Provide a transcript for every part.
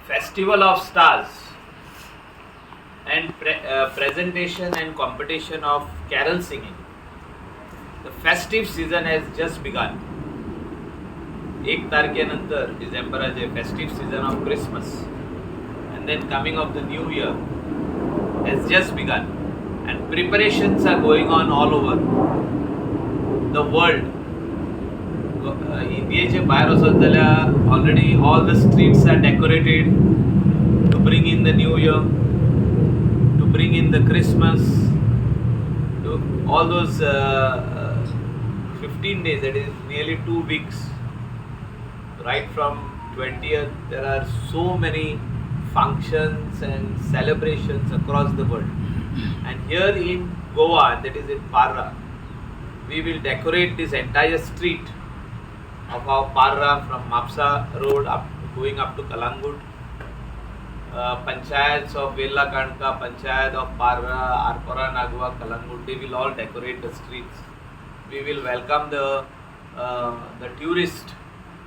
Festival of Stars and presentation and competition of carol singing. The festive season has just begun. एक तारखेनंतर डिसेंबराचे festive season of Christmas and then coming of the New Year has just begun and preparations are going on all over the world. इंडियेचे भायर वचत जाल्यार already all the streets are decorated to bring in the New Year, to bring in the Christmas, to all those 15 days, that is nearly 2 weeks, right from 20th, there are so many functions and celebrations across the world. And here in Goa, and that is in Parra, we will decorate this entire street of our Parra from Mapsa Road up going up to Calangute. Panchayats of Velha Kanka, Panchayat of Parra, Arpora Nagwa, Calangute, they will all decorate the streets. We will welcome the tourists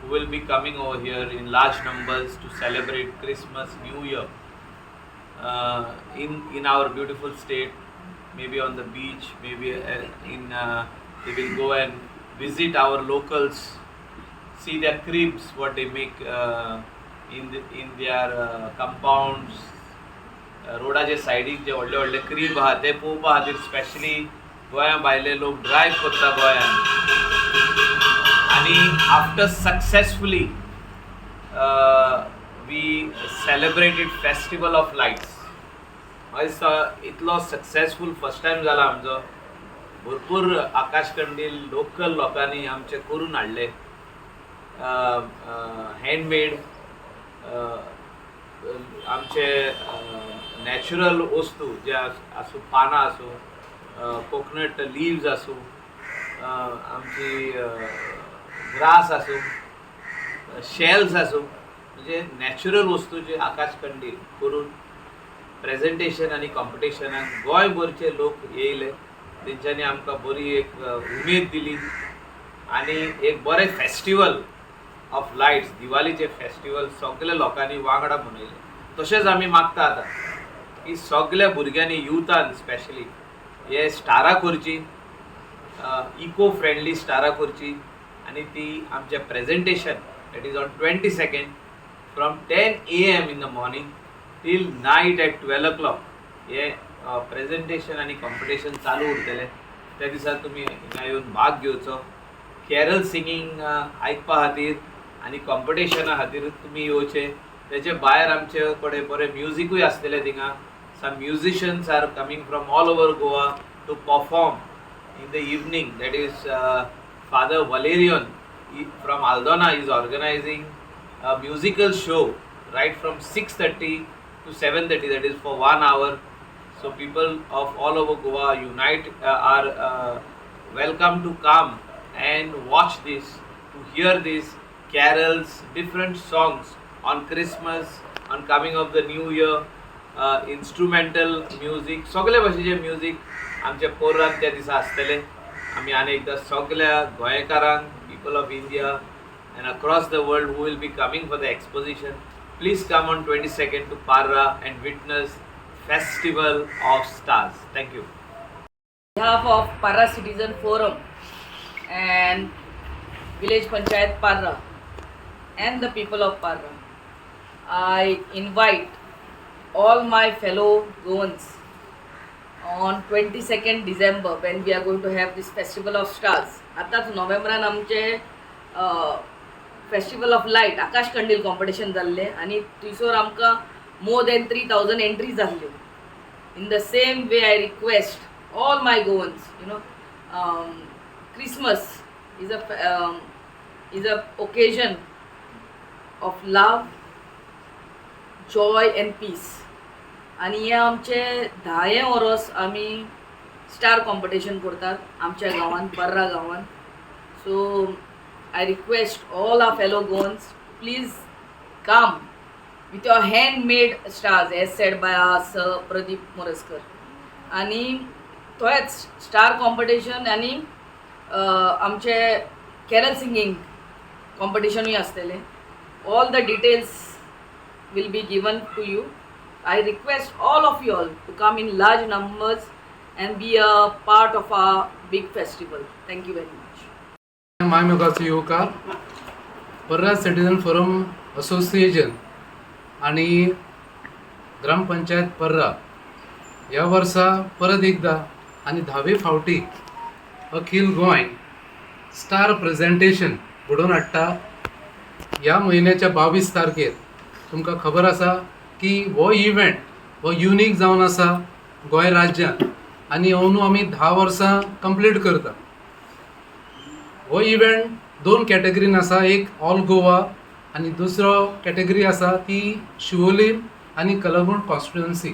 who will be coming over here in large numbers to celebrate Christmas, New Year in our beautiful state, maybe on the beach, maybe in they will go and visit our locals, see their cribs, what they make in their compounds. रोडाचे सायडीक जे व्हडले व्हडले crib आहा ते पळोवपा खातीर specially गोंया भायले लोक ड्रायव्ह करता गोंयान. आनी after successfully we celebrated Festival of Lights, म्हाका दिसता इतलो सक्सेसफूल फर्स्ट टायम जाला आमचो. भरपूर आकाश कंदील लोकल लोकांनी आमचे करून हाडले, हँडमेड, आमचे नॅचरल वस्तू जे आसूं, पानां आसूं, कोकोनट लिव्ज आसूं, आमची ग्रास आसूं, शेल्स आसूं, म्हणजे नॅचरल वस्तूचे आकाश कंदील करून प्रेजेंटेशन आनी कॉम्पिटिशनाक गोंयभरचे लोक येयले. तेंच्यांनी आमकां बरी एक उमेद दिली आनी एक बरें फेस्टिवल ऑफ लायट्स, दिवाळीचें फेस्टिवल सगल्या लोकांनी वांगडा मनयलें. तशेंच आमी मागता आतां की सगल्या भुरग्यांनी, युथान स्पेशली, हे स्टारां करची, इको फ्रेंडली स्टारां करची आनी ती आमचें presentation, that is on 22nd from 10 a.m. in the morning till night at 12 o'clock, hey presentation आनी कॉम्पिटिशन चालू उरतलें. त्या दिसा तुमी हिंगा येवन भाग घेवचो. कॅरल सिंगींग आयकपा खातीर आनी कॉम्पिटिशना खातीर तुमी येवचे. तेचे भायर आमचे कडेन बरें म्युजिकूय आसतलें थिंगा. Some musicians are coming from all over Goa to perform in the evening. That is, Father Valerian from Aldona is organizing a musical show right from 6:30 to 7:30, that is for one hour. So people of all over Goa unite are welcome to come and watch this, to hear these carols, different songs on Christmas, on coming of the New Year, instrumental music, सगळे भाशेचे music आमच्या पोर्रान त्या दिसा आसतले. आमी आनी एकदां सगल्या गोंयकारांक, people of India and across the world who will be coming for the exposition, please come on 22nd to Parra and witness Festival of Stars. Thank you. Behalf of Parra Citizen Forum and Village Panchayat Parra and the people of Parra, I invite all my fellow Goans on 22nd December, when we are going to have this Festival of Stars. आतांच नोव्हेंबरान आमचे festival of light आकाश कंदील competition जाल्लें आनी थंयसर आमकां more than 3000 entries जाल्ल्यो. In the same way, I request all my Goans, Christmas is a occasion of love, joy and peace. आनी हें आमचें धायें वरोस आमी स्टार कॉम्पिटिशन करतात आमच्या गांवांत, पर्रा गांवांत. So I request all our fellow Goans, please come with your handmade stars, as said by our Sir Pradeep Moraskar. आनी थंयच स्टार कॉम्पिटिशन आनी आमचे कॅरल सिंगींग कॉम्पिटिशनूय आसतलें. All the details will be given to you. I request all of you all to come in large numbers and be a part of our big festival. Thank you very much. मायमोगाचो येवकार. पर्रा citizen forum association आनी ग्रामपंचायत पर्रा ह्या वर्सा परत एकदां आनी धावे फावटी अखील गोंय स्टार प्रेजेंटेशन घडोवन हाडटा ह्या म्हयन्याच्या 22 तारखेर. तुमकां खबर आसा की हो इव्हेंट हो युनीक जावन आसा गोंय राज्यांत आनी अंदू आमी 10 वर्सां कंप्लीट करता. हो इव्हेंट दोन कॅटेगरीन आसा, एक ऑल गोवा आनी दुसरो कॅटेगरी आसा ती शिवोलीम आनी कलंगूट कॉन्स्टिट्युएन्सी.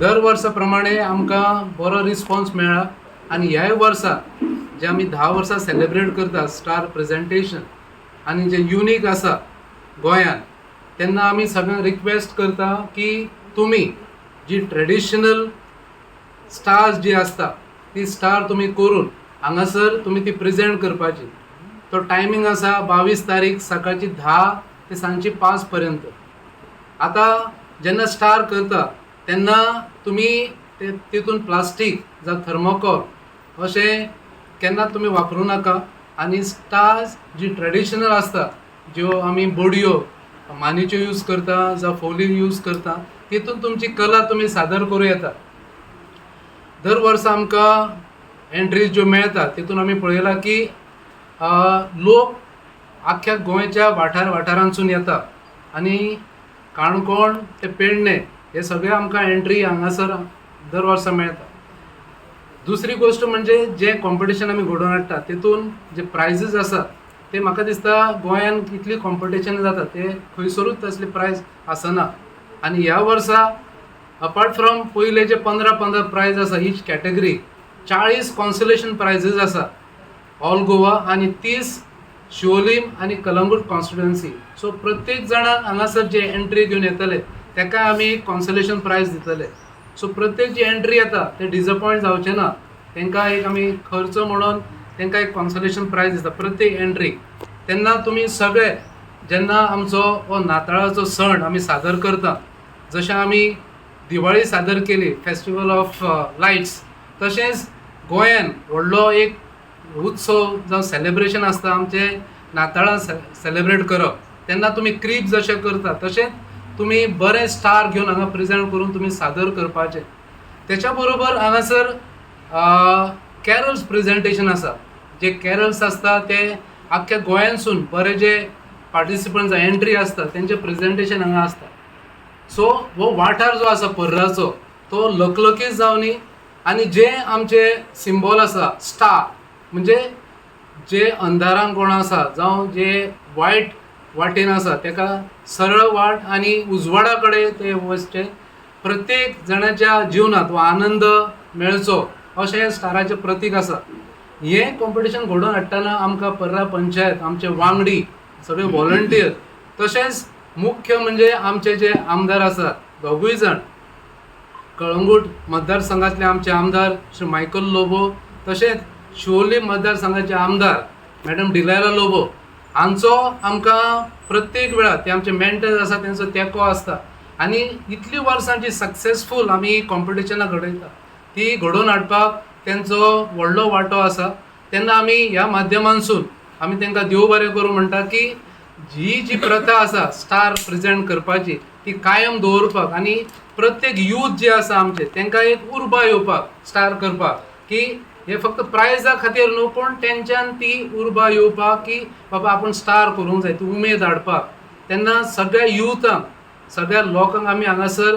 दर वर्सा प्रमाणे आमकां बरो रिस्पॉन्स मेळ्ळा आनी ह्याय वर्सा जे आमी 10 वर्सां सेलेब्रेट करता स्टार प्रेजेंटेशन आनी जे युनीक आसा गोंयांत, तेन्ना आमी सगळ्यांक रिक्वेस्ट करता की तुमी जी ट्रेडिशनल स्टार्स जी आसता ती स्टार तुमी करून हांगासर तुमी ती प्रेजेंट करपाची. तो टायमींग आसा 22 तारीख सकाळची 10 ते सांजची 5 पर्यंत. आतां जेन्ना स्टार करता तेन्ना तुमी ते तितून प्लास्टीक जावं थर्मोकॉल अशें केन्ना तुमी वापरूं नाका आनी स्टार्स जी ट्रेडिशनल आसता, ज्यो आमी बडयो मानीच्यो यूज करता जावं फोली यूज करता, तितून तुमची कला तुमी सादर करूं येता. दर वर्सा आमकां एंट्रीज ज्यो मेळटा तितून आमी पळयलां की लोक आख्ख्या गोंयच्या वाठार वाठारांतसून येता आनी काणकोण ते पेडणे हे सगळे आमकां एंट्री हांगासर दर वर्सा मेळटा. दुसरी गोश्ट म्हणजे जें कॉम्पिटिशन आमी घडोवन हाडटा तितून जे प्रायजीस आसा ते म्हाका दिसता गोंयान इतली कॉम्पिटिशन जाता ते खंयसरूच तसले प्रायज आसना. आनी ह्या वर्सा अपार्ट फ्रॉम पयले जे 15 15 प्रायज आसा ईच कॅटेगरी, 40 कॉन्सलेशन प्रायजीस आसा ऑल गोवा आनी 30 शिवोलीम आनी कलंगूट कॉन्स्टिट्युएन्सी. सो प्रत्येक जाणाक हांगासर जे एंट्री घेवन येतले ताका आमी कॉन्सलेशन प्रायज दितले. सो प्रत्येक जी एंट्री येता ते डिजपॉयंट जावचे ना, तांकां एक आमी खर्च म्हणून तांकां एक कॉन्सलेशन प्रायज दिता प्रत्येक एंट्री. तेन्ना तुमी सगळे जेन्ना आमचो हो नाताळाचो सण आमी सादर करता, जशें आमी दिवाळी सादर केली फेस्टिवल ऑफ लायट्स, तशेंच गोंयान व्हडलो एक उत्सव जावं सेलेब्रेशन आसता आमचें नाताळां सेलेब्रेट करप, तेन्ना तुमी क्रीब जशें करता तशेंच तुमी बरें स्टार घेवन हांगा प्रेजेंट करून तुमी सादर करपाचें. तेच्या बरोबर हांगासर कॅरल्स प्रेजेंटेशन आसा. जे कॅरल्स आसता ते आख्ख्या गोंयांसून बरे जे पार्टिसिपंट्स एंट्री आसता तेंचें प्रेजेंटेशन हांगा आसता. सो हो वाठार जो आसा पर्राचो तो लकलकीत जावनी आनी जे आमचे सिंबॉल आसा स्टार, म्हणजे जे अंधारान कोण आसा जावं जे वायट वाटेन आसा तेका सरळ वाट आनी उजवाडा कडेन ते वचचें, प्रत्येक जाणाच्या जिवनांत हो आनंद मेळचो अशें स्टाराचें प्रतीक आसा. हें कॉम्पिटिशन घडोवन हाडटना आमकां पर्रा पंचायत, आमचे वांगडी सगळे व्हॉलंटियर, तशेंच मुख्य म्हणजे आमचे जे आमदार आसात दोगूय जाण, कळंगूट मतदारसंघातले आमचे आमदार श्री मायकल लोबो तशेंच शिवोली मतदारसंघाचे आमदार मॅडम डिलायला लोबो हांचो आमकां प्रत्येक वेळार ते आमचे मेंटर्स आसा, तेंचो तेंको आसता आनी इतली वर्सां जी सक्सेसफूल आमी कॉम्पिटिशनां घडयता ती घडोवन हाडपाक तेंचो व्हडलो वांटो आसा. तेन्ना आमी ह्या माध्यमांसून आमी तेंकां देव बरें करूं म्हणटा की ही जी प्रथा आसा स्टार प्रेजेंट करपाची ती कायम दवरपाक आनी प्रत्येक यूथ जे आसा आमचे तेंकां एक उर्बा येवपाक स्टार करपाक की हे फक्त प्रायजा खातीर न्हू पूण तेंच्यान ती उर्बा येवपाक की बाबा आपूण स्टार करूंक जाय, ती उमेद हाडपाक. तेन्ना सगळ्या युथांक सगळ्या लोकांक आमी हांगासर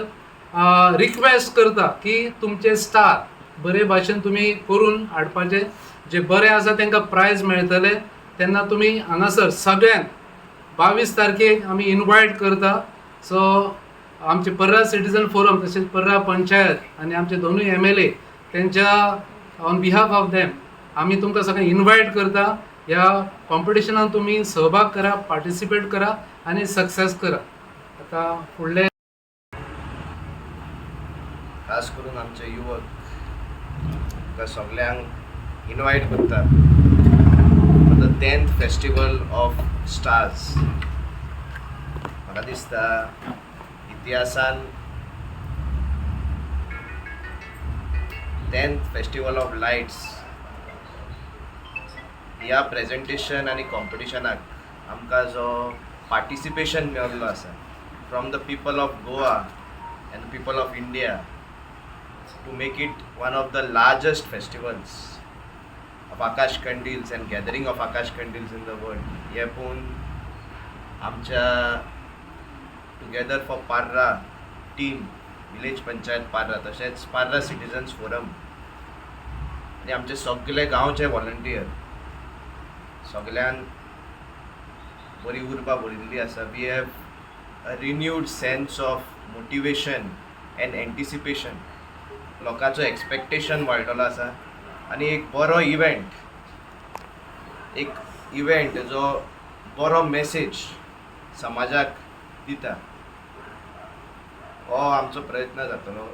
रिक्वेस्ट करता की तुमचे स्टार बरे भाशेन तुमी करून हाडपाचे, जे बरे आसा तेंकां प्रायज मेळटले. तेन्ना तुमी हांगासर सगळ्यांक 22 तारखेक आमी इनवायट करता. सो आमचे पर्रा सिटीजन फोरम तशेंच पर्रा पंचायत आनी आमचे दोनूय MLA तेंच्या ऑन बिहाफ ऑफ देम आमी तुमकां सगळ्यांक इनवायट करता. ह्या कॉम्पिटिशनान तुमी सहभाग करा, पार्टिसिपेट करा आनी सक्सेस करा. आतां फुडले खास करून आमचे युवक सगळ्यांक इनवायट करता for the 10th festival of stars. म्हाका दिसता इतिहासान 10th festival of lights ह्या प्रेजेंटेशन आनी कॉम्पिटिशनाक आमकां जो पार्टिसिपेशन मेळिल्लो आसा from the people of Goa and the people of India to make it one of the largest festivals of Akash Kandils and gathering of Akash Kandils in the world हे पळोवन आमच्या together for Parra team, village panchayat Parra, तशेंच Parra citizens forum आनी आमचे सगळे गांवचे volunteer सगळ्यान बरी उर्बा भरिल्ली आसा. We have a renewed sense of motivation and anticipation. लोकांचो एक्सपेक्टेशन वाडलेलो आसा आनी एक बरो इवेंट, एक इवेंट जो बरो मेसेज समाजाक दिता, हो आमचो प्रयत्न जातलो.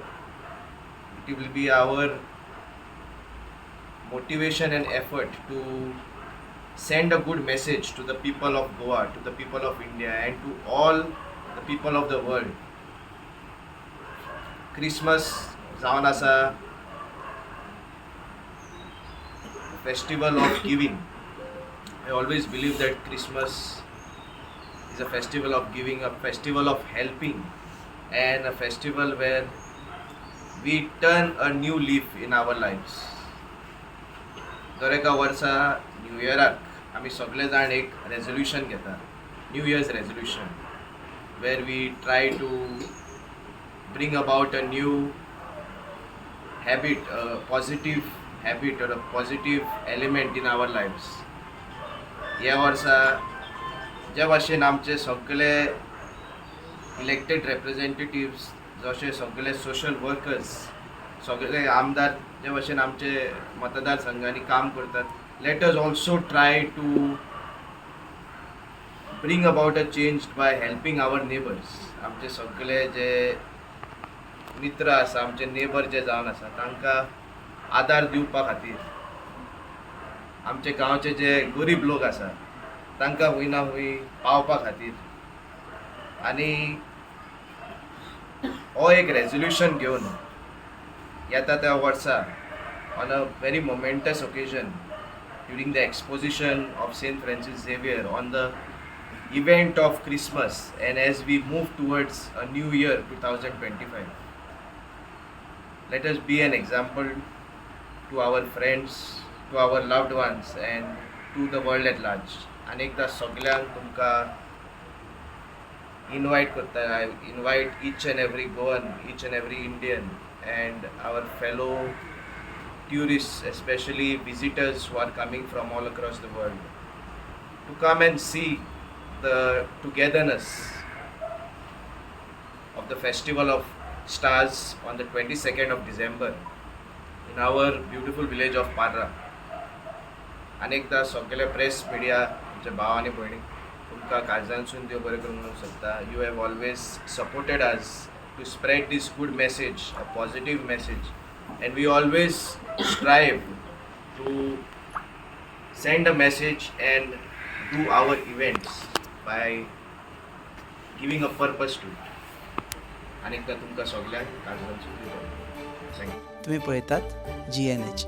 It will be our motivation and effort to send a good message to the people of Goa, to the people of India, and to all the people of the world. Christmas जावन आसा festival of giving. I always believe that Christmas is a festival of giving, a festival of helping, and a festival where we turn a new leaf in our lives. दर एका वर्सा new इयराक आमी सगळे जाण एक resolution घेता, New Year's resolution, where we try to bring about a new habit, a positive habit or a positive element in our lives. ह्या वर्सा ज्या भाशेन आमचे सगळे इलेक्टेड रेप्रेझेंटेटिव्स, जशे सगळे सोशल वर्कर्स, सगळे आमदार जे भाशेन आमचे मतदारसंघांनी काम करतात, let us also try to bring about a change by helping our neighbours. आमचे सगळे जे मित्र आसा, आमचे नेबर जे जावन आसा, तांकां आदार दिवपा खातीर, आमचे गांवचे जे गरीब लोक आसा तांकां खंय ना खंय पावपा खातीर आनी हो एक रेजोल्युशन घेवन येता त्या वर्सा on a very momentous occasion during the exposition of Saint Francis Xavier on the event of Christmas and as we move towards a new year 2025, let us be an example to our friends, to our loved ones and to the world at large. आनी एकदां सगल्यांक तुमकां invite करता. I invite each and every Goan, each and every Indian and our fellow tourists, especially visitors who are coming from all across the world, to come and see the togetherness of the Festival of Stars on the 22nd of December in our beautiful village of Parra. अनेकदा सगळे press media आमच्या भाव आनी भयणी, तुमकां काळजांतसून देव बरें करूं म्हणूंक सोदता. You have always supported us to spread this good message, a positive message, and we always strive to send a message and do our events by giving a purpose to it. आनी एकदां तुमकां सगल्यांक काळजांतसून thank you. तुम्ही पळयतात GNH.